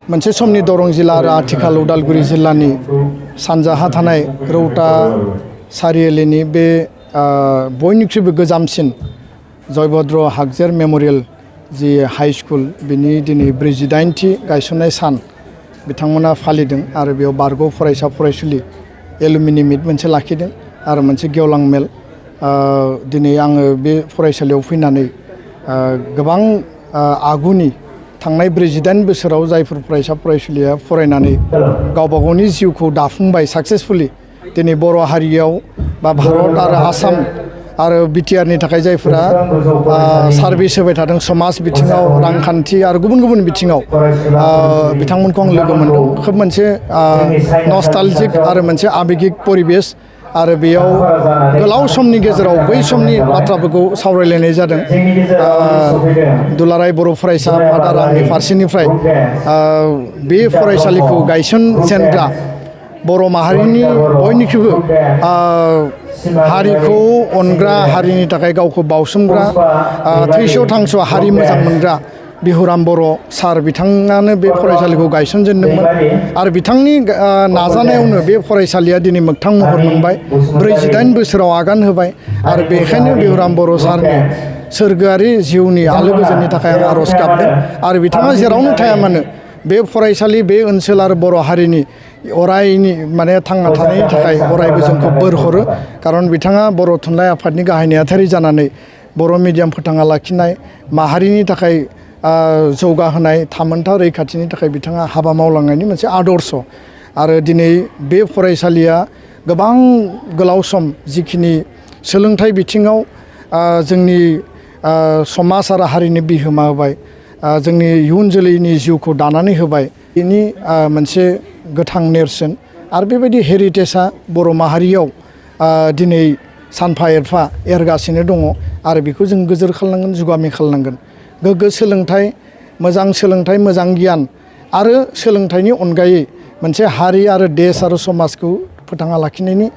मोनसे समनि दरं जिल्ला आरो आथिखाल उदालगुरि जिल्लानि सानजाहा थानाय रौता सारिआलिनि बे बयनिख्रुइबो गोजामसिन जयभद्र हागजेर मेम'रियेल जि हाई स्कुल बिनि दिनै 48थि गायसननाय सान बिथांमोना फालिदों आरो बेयाव बारग' फरायसा फरायसुलि एलुमिनि मिट मोनसे लाखिदों आरो मोनसे गेवलां मेल दिनै आङो बे फरायसालियाव फैनानै गोबां आगुनि थांनाय 48 बोसोराव जायफोर फरायसा फरायसुलिया फरायनानै गावबा गावनि जिउखौ दाफुंबाय साक्सेसफुली दिनै बर' हारियाव बा भारत आरो आसाम आरो बिटिआरनि थाखाय जायफोरा सार्भिस होबाय थादों समाज बिथिङाव रांखान्थि आरो गुबुन गुबुन बिथिङाव बिथांमोनखौ आं लोगो मोनदों खोब मोनसे नस्टालजिक आरो मोनसे आबेगिक परिबेस आरो बेयाव गोलाव समनि गेजेराव बै समनि बाथ्राफोरखौ सावरायलायनाय जादों दुलाराय बर' फरायसा आफाद आरो आंनि फारसेनिफ्राय बे फरायसालिखौ गायसनजेनग्रा बर' माहारिनि बयनिख्रुइबो हारिखौ अनग्रा हारिनि थाखाय गावखौ बावसोमग्रा थैस' थांस' हारि मोजां मोनग्रा बिहुराम बर' सार बिथाङानो बे फरायसालिखौ गायसनजेनदोंमोन आरो बिथांनि नाजानायावनो बे फरायसालिया दिनै मोगथां महर मोनबाय 48 बोसोराव आगान होबाय आरो बेखायनो बिहुराम बर' सारनि सोरगोआरि जिउनि आलो गोजोननि थाखाय आं आर'ज गाबदों आरो बिथाङा जेरावनो थाया मानो बे फरायसालि बे ओनसोल आरो बर' हारिनि अरायनि माने थांना थानायनि थाखाय अरायबो जोंखौ बोर हरो खारन बिथाङा बर' थुनलाइ आफादनि गाहाय नेहाथारि जानानै बर' मिडियाम फोथांना लाखिनाय माहारिनि थाखाय जौगाहोनाय थामोनथा रैखाथिनि थाखाय बिथाङा हाबा मावलांनायनि मोनसे आदर्श आरो दिनै बे फरायसालिया गोबां गोलाव सम जिखिनि सोलोंथाइ बिथिङाव जोंनि समाज आरो हारिनि बिहोमा होबाय जोंनि इयुन जोलैनि जिउखौ दानानै होबाय बेनि मोनसे गोथां नेरसोन आरो बेबायदि हेरिटेजआ बर' माहारियाव दिनै सानफा एरफा एरगासिनो दङ आरो बेखौ जों गोजोर खालामनांगोन जुगामि खालामनांगोन गोग्गो सोलोंथाइ मोजां गियान आरो सोलोंथाइनि अनगायै मोनसे हारि आरो देश आरो समाजखौ फोथांना लाखिनायनि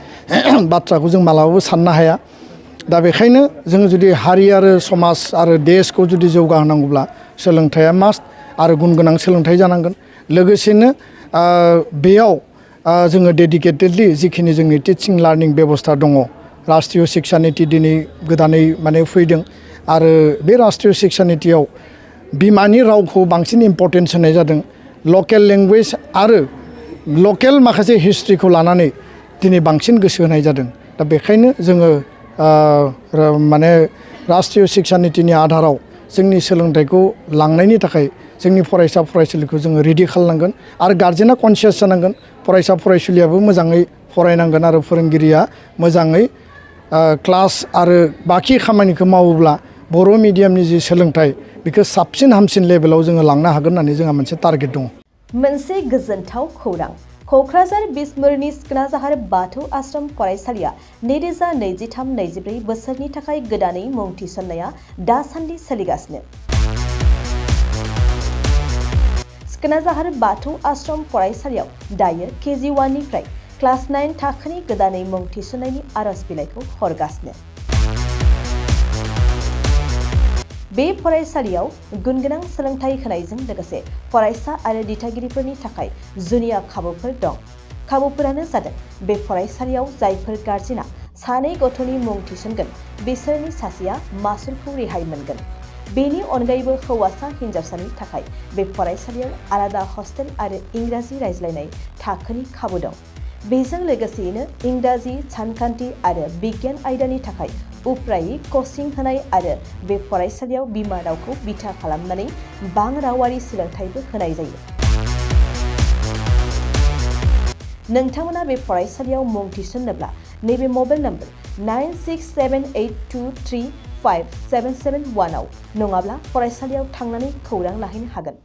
बाथ्राखौ जों मालाबाबो साननो हाया दा बेखायनो जों जुदि हारि आरो समाज आरो देशखौ जुदि जौगाहोनांगौब्ला सोलोंथाइया मास्ट आरो गुन गोनां सोलोंथाइ जानांगोन लोगोसेनो बेयाव जोङो डेडिकेटेडलि जिखिनि जोंनि टिचिं लार्निं बेबस्था दङ राष्ट्रीय शिक्षा नीति दिनै गोदानै माने फैदों आरो बे राष्ट्रीय शिक्षा नीतियाव बिमानि रावखौ बांसिन इम्पर्टेन्स होनाय जादों लकेल लेंगुवेज आरो लकेल माखासे हिस्ट्रिखौ लानानै दिनै बांसिन गोसो होनाय जादों दा बेखायनो जोङो माने राष्ट्रीय शिक्षा नीतिनि आधाराव जोंनि सोलोंथाइखौ लांनायनि थाखाय जोंनि फरायसा फरायसुलिखौ जोङो रेडि खालामनांगोन आरो गार्जेना कनसियास जानांगोन फरायसा फरायसुलियाबो मोजाङै फरायनांगोन आरो फोरोंगिरिया मोजाङै क्लास आरो बाखि खामानिखौ मावोब्ला बर' मिडियामनि जि सोलोंथाइ बेखौ साबसिन हामसिन लेभेलाव जोङो लांनो हागोन होननानै जोंहा मोनसे टारगेट दङ मोनसे गोजोनथाव खौरां क'क्राझार बिसमुरिनि सिखोनाजाहार बाथौ आश्रम फरायसालिया 2023-24 बोसोरनि थाखाय गोदानै मुं थिसननाया दासान्दि सोलिगासिनो सिखोनाजाहार बाथौ आश्रम फरायसालियाव दायो KG 1 निफ्राय क्लास 9 थाखोनि गोदानै मुं थिसननायनि आर'ज बिलाइखौ हरगासिनो बे फरायसालियाव गुनगोनां सोलोंथाइ होनायजों लोगोसे फरायसा आरो दिथागिरिफोरनि थाखाय जुनिया खाबुफोर दं खाबुफोरानो जादों बे फरायसालियाव जायफोर गार्जेना सानै गथ'नि मुं थिसनगोन बिसोरनि सासेया मासुलखौ रेहाय मोनगोन बेनि अनगायैबो हौवासा हिन्जावसानि थाखाय बे फरायसालियाव आलादा हस्टेल आरो इंराजि रायज्लायनाय थाखोनि खाबु दं बेजों लोगोसेयैनो इंराजि सानखान्थि आरो बिगियान आयदानि थाखाय उफ्रायै कचिं होनाय आरो बे फरायसालियाव बिमा रावखौ बिथा खालामनानै बां रावारि सोलोंथाइबो होनाय जायो नोंथांमोना बे फरायसालियाव मुं थिसन्नोब्ला नैबे मबाइल नम्बर 9678235771 आव नङाब्ला फरायसालियाव थांनानै खौरां लाहैनो हागोन